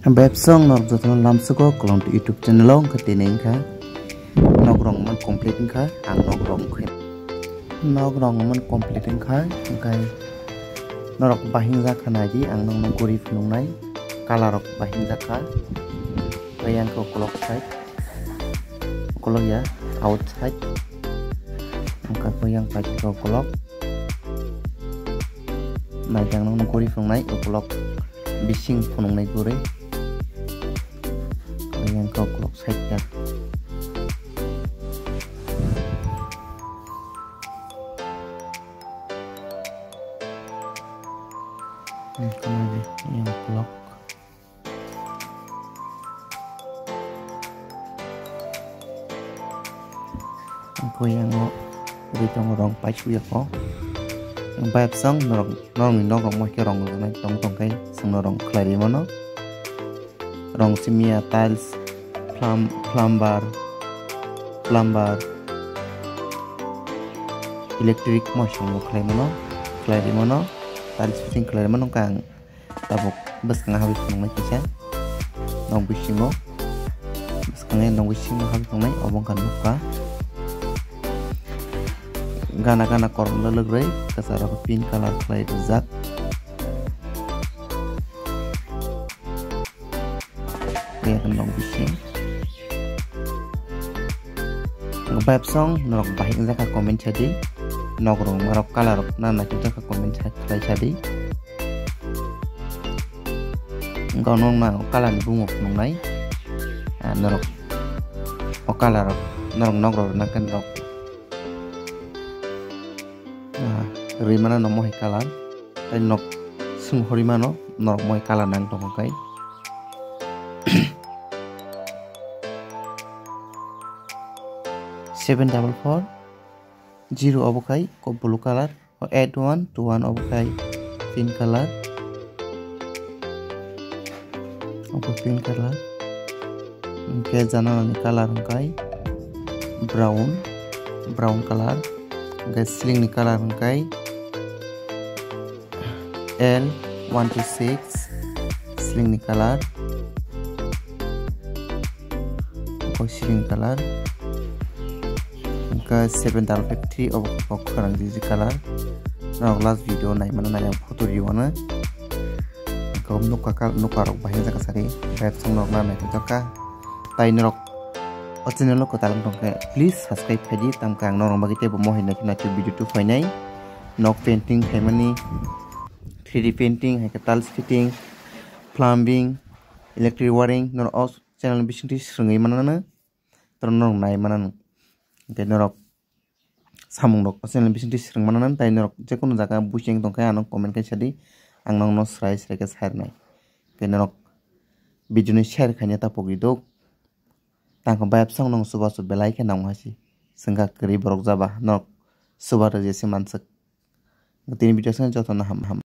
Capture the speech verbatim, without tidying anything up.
Bebsong norok jotono lamsugo Kolom YouTube channel o wngkha tini wngkha nok rong man complete wngkha ang nok rong khe nok rong man complete wngkha wngkha norok bahing jakha naidi ang nokno guri phunuknai color rok bahing jakha tei ang khe ukolok side ukolok ya outside wngkha yang paikhe ukolok naidi ang nokno guri phunuknai ukolok. Bising phunuknai guri yang kok kok side ta. Yang kok. Ang koi yango ri tongo rong paisuya ko. Ang bayapsong norok norokni nok rok moike rong rwnai tong tong kai chwngno rong khlai rimano. Rong simiya tiles, plum-, plumber, plumber, electric moisong bo khlai mano, khlai rimano, tiles fitting khlai rimano kang. Tabuk bwskango habwi phunuknai kisa nok bisingo bwskango nok bisingo habwi phunuknai obo wngkha nukha gana gana korom lwlwk rwi kwcharo pink colour khlai rijak nok bising. Bebsong norok bahai wngjakha comment sadi nok rok norok colour rok na naithok jakha comment khlai sadi. Wngkha nokna o colour ni bumung phunuknai norok o colour rok norok nok rok rwna khe norok rwi mano no mohai colour tei nok swng horwi mano norok mohai colour nang tongo kai. Seven double four zero obo kai kok blue colour. Eight one two one obo khai pink colour. Obo pink colour. Hingke janala ni colour hingkai brown, brown colour. Hingke ceiling ni colour hingkai L one two six, ceiling ni colour. Obo ceiling colour. Hingke seven double five three obo kok khorang jiji colour. Norok last video naimano nai ang photo riono. Hingke nokha kal-, nokha rok bahai jaka sari. Bebsong norok na naithotok kha. Tai norok o channel o kwtal wng tongkhe please subscribe khaidi. Tamkhe ang norok bagwi teibo mohai naikhe naithok video tubuphainai. Nok painting khaimani, three D painting, hai khe tiles fitting, plumbing, electric wiring, norok o channel bisingtwi swrwngwi mananw. Tei norok nai mananw. Hingke norok samung rok o channel bisingtwi swrwng mananw, tei norok jekunu jaga buising tongkhe ano comment khe sadi, ang nokno srai srai khe sai rwnai. Hingke norok video ni share khaina ta pogri dok. Tangkha bayapsong nong chubachu belai khe nang hasi. Chwngkha kwrwi borok jaba, norok chuba rwjesi manswk. Tini video song jotono ham ham.